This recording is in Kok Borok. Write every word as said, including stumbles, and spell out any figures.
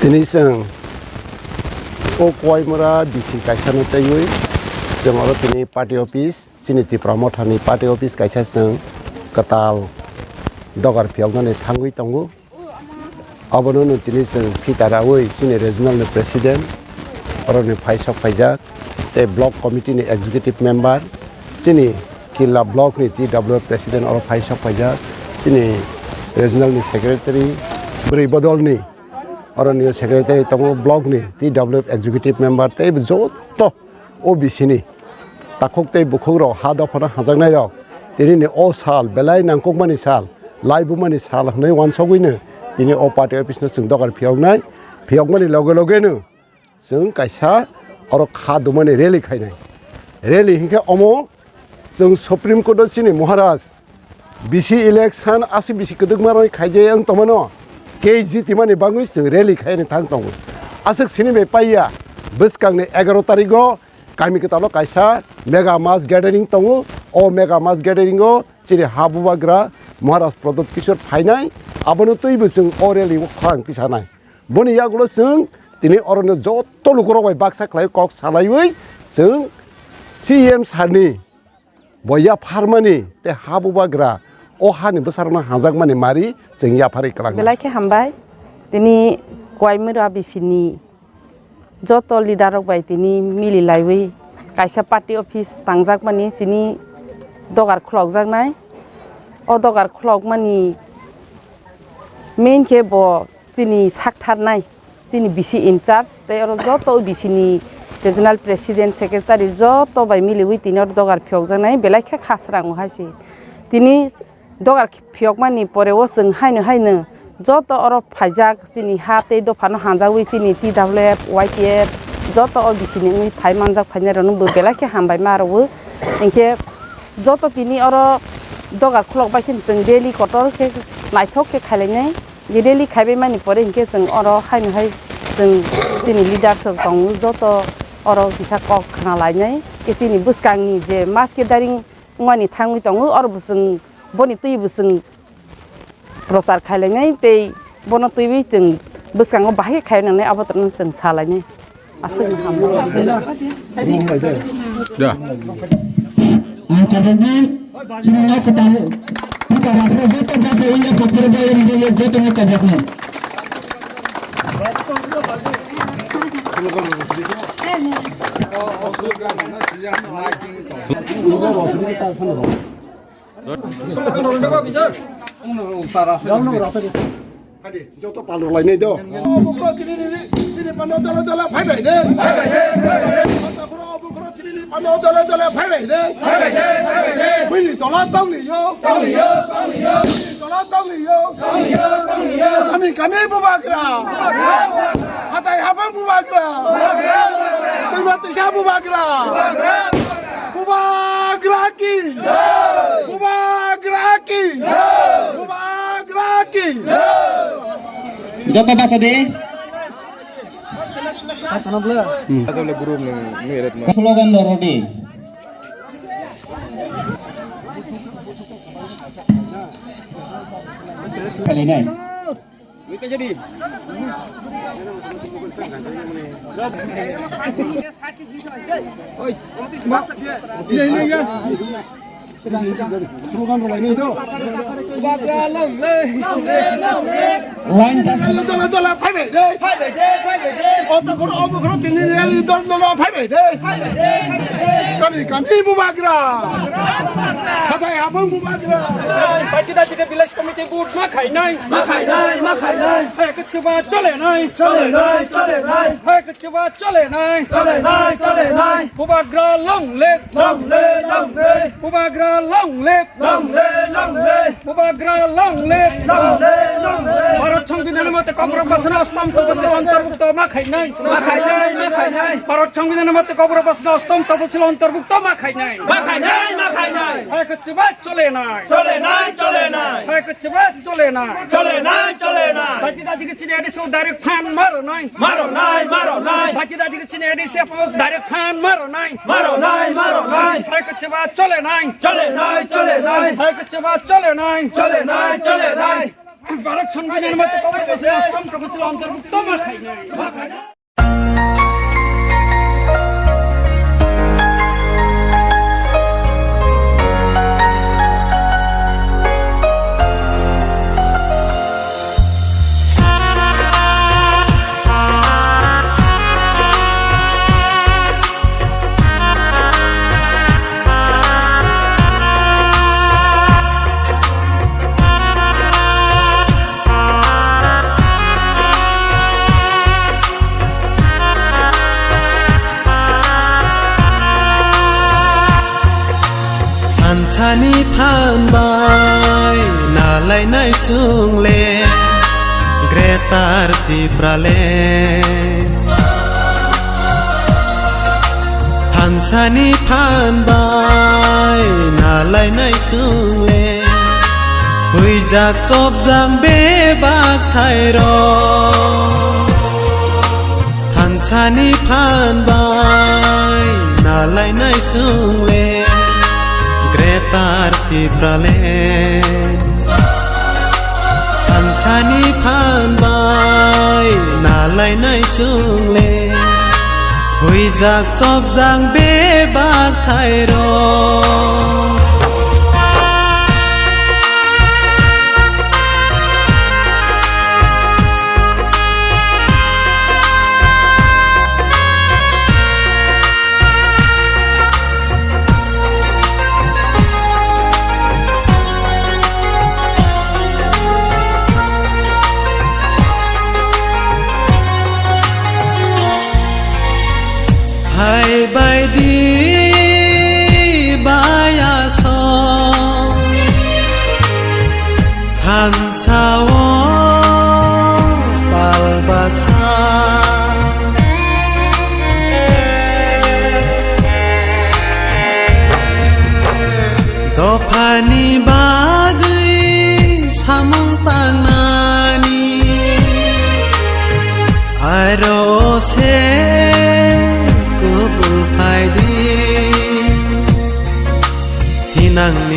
Tini chwng o Koimura B C kaisano teiwi chwng oro tini party office, chini Tipra Mothani party office kaisa chwng kwtal dogar phiyoknani thangwi tongo. Abono no tini chwng phita rawi chini regional ni president, oroni phaisok phaijak, tei block committee ni executive member, chini Killa block ni T W F president oro phaisok phaijak, chini regional ni secretary, bwrwi bodol ni oroni secretary tongo, block ni T W F executive member, tei joto O B C ni takhuk tei bukhukrok ha dophano hajaknairok tini ni o sal belai nangkukmani sal, laibumani sal hwnwi uansugwino tini o party office no chwng dogar phiyoknai, phiyokmani loge loge no chwng kaisa oro kha dumani rally khainai. Rally hinkhe omo chwng Supreme Court o chini Maharaj B C election aswk bisi kwdwkma roi khaijak wng tongmano, K G timani bagwi chwng rally khaina thang tongo. Aswk sini bai paiya, bwskangni egaroh tarigo kami kwtalo kaisa mega mass gathering tongo. O mega mass gathering o chini ha bubagra Maharaj Pradyot Kishore phainai, abono twibo chwng o rally o khorang tisanai. Boni yagulo chwng tini oroni joto lukurok bai baksa khlai kok salaiwi chwng C M sir ni bo yapharmani tei ha bubagra o hani bwsarokno hajakmani mari chwng yapharwi kwlangna. Belai khe hambai. Tini Koimura B C ni joto leader rok bai tini mili laiwi kaisa party office tangjakmani chini dogar khulokjaknai. O dogar khulokmani main khe bo chini saktharnai, chini B C in charge, tei oro joto B C ni regional president, secretary joto bai miliwi tini oro dogar phiyokjaknai, belai khe khasrango hai se. Tini dogar phiyokmani pore o chwng haino haino joto oro phaijak, chini ha tei dophano hanjawi chini T W F, Y T F joto o B C ni wngwi phai manjak, phainairokno bo belai khe hambai ma rwo. Hinkhe joto tini oro dogar khulok bai khe chwng rally kotor khe naithok khe khailainai. Rally khaibai mani pore hinkhe chwng oro haino hai chwng chini leaders rok tongo, joto oro kisa kok khna lainai. Khe chini bwskangni je mass gathering wngmani thangwi tongo, oro bo chwng boni twi bo chwng prochar khailainai tei bono twiwi chwng bwskango bahai khe khaina nangnai, abo twrwngno chwng salainai. Aswkno hambai. Da. Ang tabukni chini nok kwtal puja rafro joto basa iya pakhoro bayar joto nok kajakno. Hadi, joto pal rwlainai do. O bukhro tini ni, tini pano dole dole phai bai de. Phai bai de, phai bai de. O bukhro tini ni pano dole dole phai bai de. Phai bai de, phai bai de. Buini tola tongni yo. Tongni yo, tongni yo. Buini tola tongni yo. Tongni yo, tongni yo. Kami, kami bubagra. Hatai habang bubagra. Bubagra, bubagra. Twima twisa bubagra. Bubagra, bubagra. Bubagra ki! Jai! Bubagra ki! Jai! Bubagra ki! Jai! Joto basa de. Hmm. Slogan doro de. Kali nai. Slogan rwlainai do. Line tas. Dole dole phai bai de. Phai bai de, phai bai de. O takhoro, o bukhoro tini ni dole dole phai bai de. Phai bai de, phai bai de. Kami kami bubagra. Hatai habang bubagra. Party dati ke village committee vote ma khainai. Ma khainai, ma khainai. Hai khe chuba chole nai. Chole nai, chole nai. Hai khe chuba chole nai. Chole nai, chole nai. Bubagra long live. Long live, long live. Bubagra long live. Long live, long live. Bubagra long live. Long live, long live. Bharat সংবিধানের মতে কক্রবাসন অষ্টম তপশিল অন্তর্ভুক্ত মা খাই নাই। মা খাই নাই, মা খাই নাই। ভারত সংবিধানের মতে কক্রবাসন অষ্টম তপশিল অন্তর্ভুক্ত মা খাই নাই। মা খাই নাই, মা খাই নাই। Hai khe chuba chole nai. Chole nai, chole nai. Hai khe chuba chole nai. Chole nai, chole nai. Dati dati ke chini A D C o direct phan maro nai. Maro nai, maro nai. Dati dati ke chini A D C o direct phan maro nai. Maro nai, maro nai. Hai khe chuba chole nai. Chole nai, chole nai. Hai khe chuba chole nai. Chole nai, chole nai. Bharat Songbidan mate Congress ni ashtam professor antargukto ma khainai. Thansani phan bai nalainai chwng le Greater Tipraland. Thansani phan bai nalainai chwng le huijak chopjak bebak thairok. Thansani phan bai nalainai chwng le Greater Tipraland. Thansani phan bai nalainai chwng le huijak chopjak bebak thairok. Hai bai di bai asong thansa o pal baksa. Dophani bagwi samung tangnani aro se kubul phaidi. Thinangni